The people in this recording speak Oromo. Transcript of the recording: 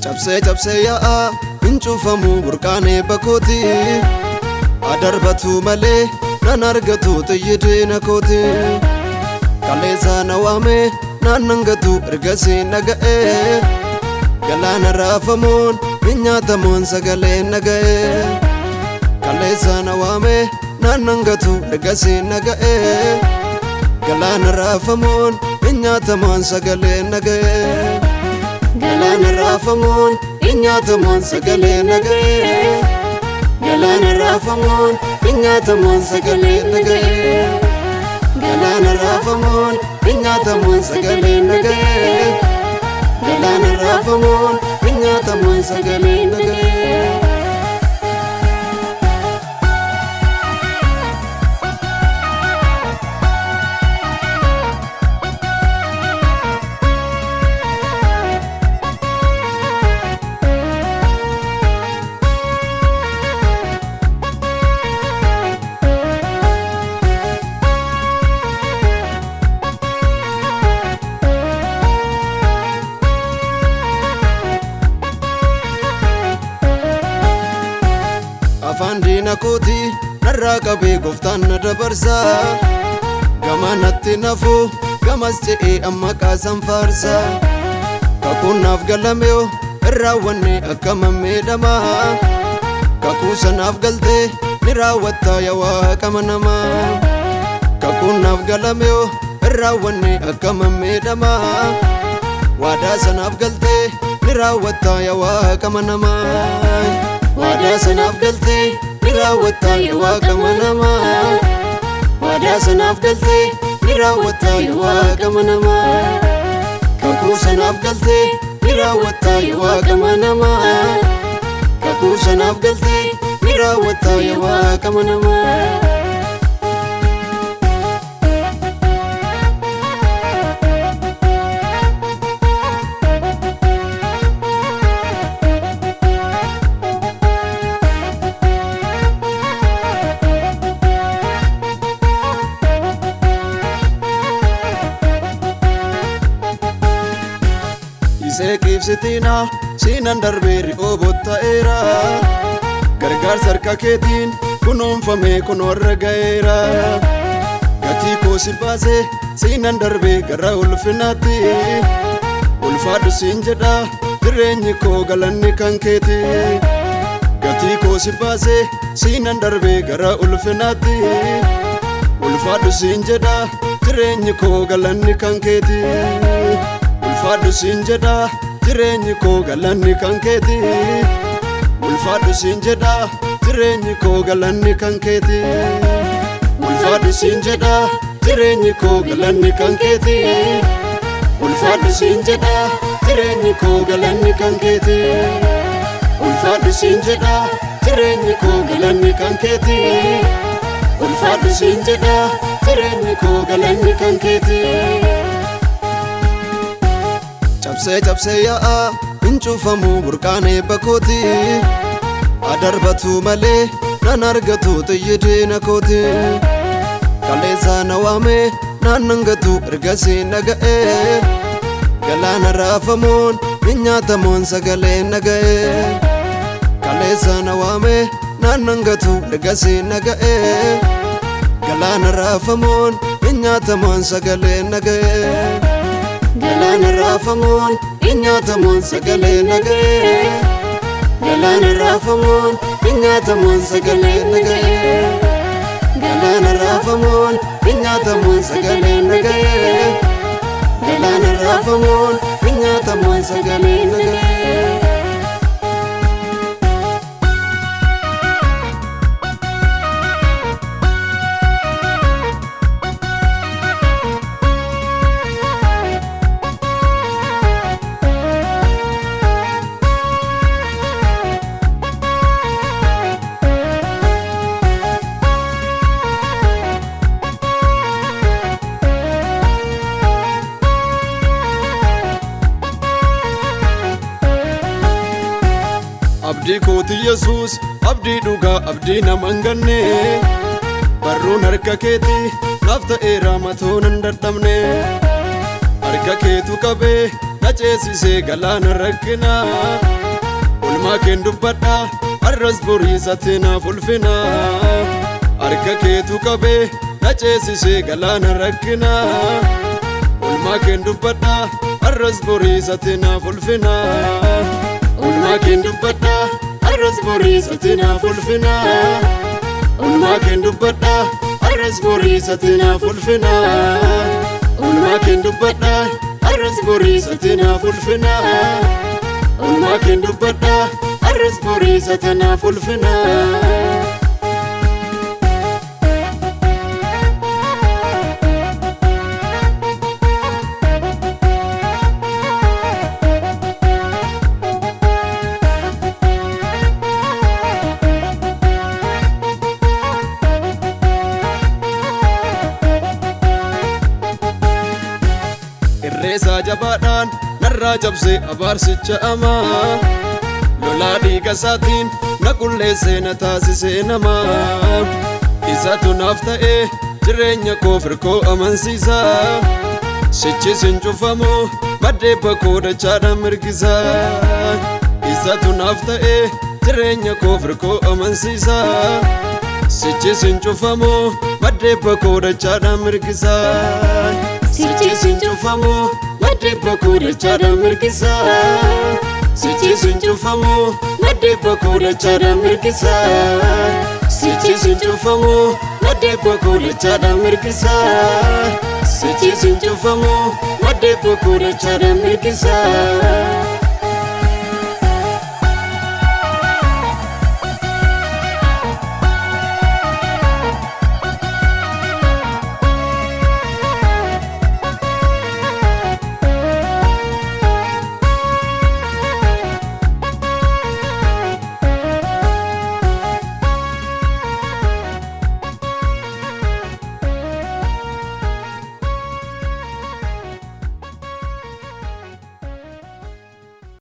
Cabsee cabsee yaa'a hin cufamu burqaan eebba kooti. Adarbatu malee nan argatu xiyyi na kooti. Kaleessa na waame naan nangatu ergasii na ga'e. Galaana raafamuun hin nyaatamuun sagalee na ga'e. Kaleessa na waame naan nangatu ergasii na ga'e. Galaana raafamuun hin nyaatamuun sagalee na ga'e. Galaana raafamuun hin nyaatamuun sagalee na ga'e. Galaana raafamuun hin nyaatamuun sagalee na ga'e. Galaana raafamuun hin nyaatamuun sagalee na ga'e. Galaana raafamuun hin nyaatamuun sagalee na ga'e. Afaan diina kooti narraa qabee gooftaan na dabarsa. Gama natti nafu gamas ce'ee amma qaasan faarsa. Kakuun naaf galameeyo hin raawwanne akka mammeedhama. Kakuu sanaaf galtee ni raawwatta yaa waaqa namaa. Kakuun naaf galameeyo hin raawwanne akka mammeedhama. Waadaa sanaaf galtee ni raawwatta yaa waaqa namaa. Waadaa sanaaf galtee ni raawwatta yaa waaqa namaa. Waadaa sanaaf galtee ni raawwatta yaa waaqa namaa. Kakuu sanaaf galtee ni raawwatta yaa waaqa namaa. Kakuu sanaaf galtee ni raawwatta yaa waaqa namaa. Isee qibsitiina siinan darbee ri'oo botta'eera. Gargaarsa harka keetiin kunuunfamee kunoorra ga'eera. Gatii koo si baasee siinan darbee gara ulfinaatti. Ulfaadhu siin jedha jireenyi koo galanni kan keeti. Gatii koo si baasee siinan darbee gara ulfinaatti. Ulfaadhu siin jedha jireenyi koo galanni kan keeti. Ulfaadhu siin jedha jireenyi koo galanni kan keeti. Ulfaadhu siin jedha jireenyi koo galanni kan keeti. Ulfaadhu siin jedha jireenyi koo galanni kan keeti. Ulfaadhu siin jedha jireenyi koo galanni kan keeti. Ulfaadhu siin jedha jireenyi koo galanni kan keeti. Ulfaadhu siin jedha jireenyi koo galanni kan keeti. Cabsee cabsee yaa'a hin cufamu burqaan eebba kooti. Adarbatu malee nan argatu xiyyi na kooti. Kaleessa na waame naan nangatu ergasii na ga'e. Galaana raafamuun hin nyaatamuun sagalee na ga'e. Kaleessa na waame naan nangatu ergasii na ga'e. Galaana raafamuun hin nyaatamuun sagalee na ga'e. Galaana raafamuun hin nyaatamuun sagalee na ga'e. Galaana raafamuun hin nyaatamuun sagalee na ga'e. Galaana raafamuun hin nyaatamuun sagalee na ga'e. Galaana raafamuun hin nyaatamuun sagalee na ga'e. kooti Yesuus, abdii dhugaa, abdii nama hin ganne. Barruun harka keeti naaf ta'eera, matoo nan dadhabne. Harka keetu qabee na ceesisee galaana rakkina. Olmaa keen dubbadha har'as boriisatti naaf ulfina. Harka keetu qabee na ceesisee galaana rakkina. Olmaa keen dubbadha har'as boriisatti naaf ulfina. Olmaa keen dubbadha har'as boriisatti naaf ulfina. Olmaa keen dubbadha har'as boriisatti naaf ulfina. Olmaa keen dubbadha har'as boriisatti naaf ulfina. Olmaa keen dubbadha har'as boriisatti naaf ulfina. Irreesaa jabaadhaan narraa cabsee abaarsicha amaa. Lolaa dhiiga isaatiin na qulleessee na taasisee namaa. Isatu naaf ta'ee jireenya koo firkoo amansiisa. Sichis hin cufamu maddeebba koo dachaadhaan mirgisa. Isatu naaf ta'ee jireenya koo firkoo amansiisa. Sichis hin cufamu maddeebba koo dachaadhaan mirgisa. Sichis hin cufamu maddeebba koo dachaadhaan mirgisa. Sichis hin cufamu maddeebba koo dachaadhaan mirgisa. Sichis hin cufamu maddeebba koo dachaadhaan mirgisa. Sichis hin cufamu maddeebba koo dachaadhaan mirgisa.